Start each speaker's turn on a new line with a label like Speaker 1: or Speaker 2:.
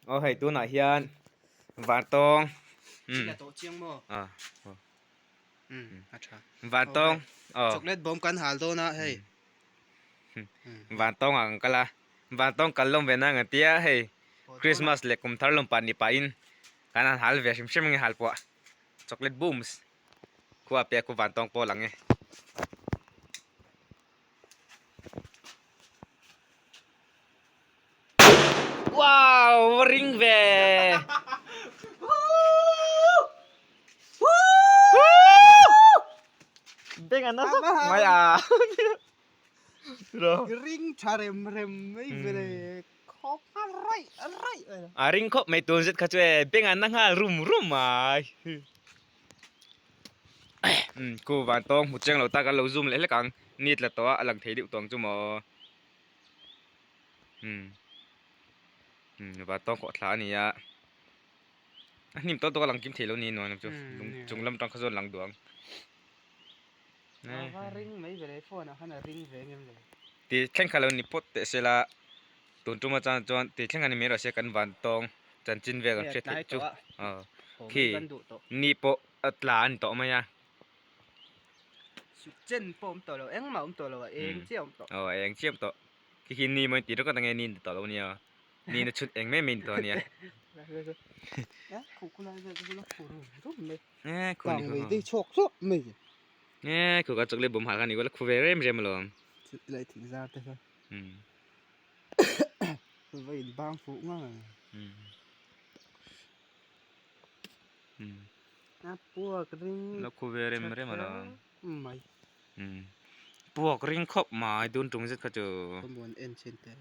Speaker 1: Aw hei tunah hian Vantawng
Speaker 2: Chila tawh chiang maw?
Speaker 1: A
Speaker 2: A tha.
Speaker 1: Vantawng aw
Speaker 2: Chocolate bomb kan hal dawn a hei.
Speaker 1: Vantawng ah kan kal a, Vantawng kal lawm ve na ang tia hei Christmas leh kum thar lawm pah ni pahin kan han hal ve hrim hrim ang e halpuah chocolate booms khua pek khu Vantawng pawh lang e. Wow va ring ve Beng an nasa mai a
Speaker 2: Ring tha rem rem mai ve le khawp a raih a raih
Speaker 1: A ring khawp mai tun zet kha chu e beng an na nghal rum rum mai Khu van tawng hmu chiang lo ta kan lo zoom leh hlek ang ni tla tawh a a lang thei deuh tawng chu maw. Umm van tawng khawh thla a ni a a hnim tawk tawk a lang kim thei lo ni nuam chu chung lam tang kha chuan lang duh ang ti thleng kha lo ni phawt teh se la tun tum atang chuan ti thleng a ni mai rawh se kan van tawng chanchin vel kan hriat theih chu aw khi ni pawh a tla a ni tawh mai a.
Speaker 2: Suk chen pawh awm tawh lo engmah awm tawh lo a eng chiah awm tawh.
Speaker 1: Aw a eng chiah awm tawh. Khi khi ni mawi tih ringawt ange ni tawh lo nia. Ni na chhut eng mai mai ni tawh ania.
Speaker 2: Khu khu lai vel te chu la khu rum rum mai.
Speaker 1: E khu ni
Speaker 2: khu. Kang dei chhuak chhuak mai.
Speaker 1: E khu ka chocolate bawm hal kha ni la khu ve rem rem alawm.
Speaker 2: Chut lai thing zar te kha. Va in bang fuh ngang. A puak ring
Speaker 1: La khu ve rem rem alawm.
Speaker 2: Mai.
Speaker 1: Puak ring khawp mai tun tum zet kha chu.
Speaker 2: Ka muan en chin teh.